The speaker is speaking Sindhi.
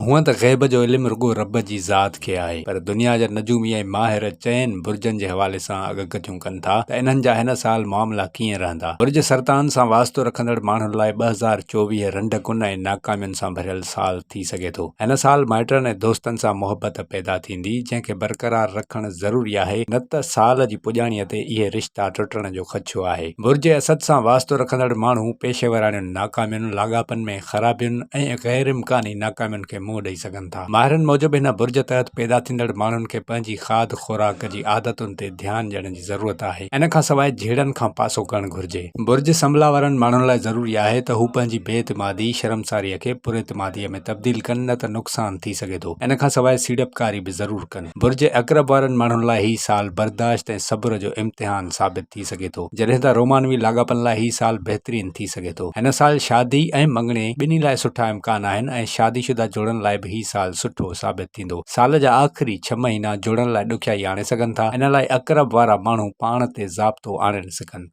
هونئن ته غيب جو علم رڳو رب جي ذات کي آهي، پر دنيا جا نجومي ۽ ماهر چئن برجن جي حوالي سان اڳڪٿيون ڪن ٿا ته انهن جا هن سال معاملا ڪيئن رهندا. برج سرطان سان واسطو رکندڙ ماڻهن لاء 2024 رنڊڪن ۽ ناڪامين سان ڀريل سال ٿي سگهي ٿو. هن سال مائٽن ۽ دوستن سان محبت پيدا ٿيندي، جنهن کي برقرار رکڻ ضروري آهي، نه ته سال جي پڄاڻيء تي اهي رشتا ٽٽڻ جو خدشو آهي. برج اسد سان واسطو رکندڙ ماڻهو پيشيوراڻين ناڪامين، لاڳاپن ۾. خرابين ۽ غير امڪاني ناڪامين کي منهن ڏئي سگهن ٿا. ماهرن موجب هن برج تحت پيدا ٿيندڙ ماڻهن کي پنهنجي کاڌ خوراڪ جي عادتن تي ڌيان ڏيڻ جي ضرورت آهي. ان کان سواء جهيڙن کان پاسو ڪرڻ گهرجي. برج سنبلا وارن ماڻهن لاء ضروري آهي ته هو پنهنجي بي اعتمادي، شرمساريء کي پراعتماديء ۾ تبديل ڪن نه ته نقصان ٿي سگهي ٿو. ان کان سواء سيڙپڪاري به ضرور ڪن. برج عقرب وارن ماڻهن لاء هي سال برداشت ۽ صبر جو امتحان ثابت ٿي سگهي ٿو. جڏهن ته رومانوي لاڳاپن لاء هي سال بهترين ٿي سگهي ٿو. هن سال شادي ۽ مڱڻي ٻنهي لاء سٺا امڪان آهن ۽ شادي شده جوڙن لاء به هي سال سٺو ثابت ٿيندو. سال جا آخري ڇهه مهينا جوڙن لاء ڏکيائي آڻي سگهن ٿا. ان لاء عقرب وارا ماڻهو پاڻ تي ضابطو آڻڻ سکن.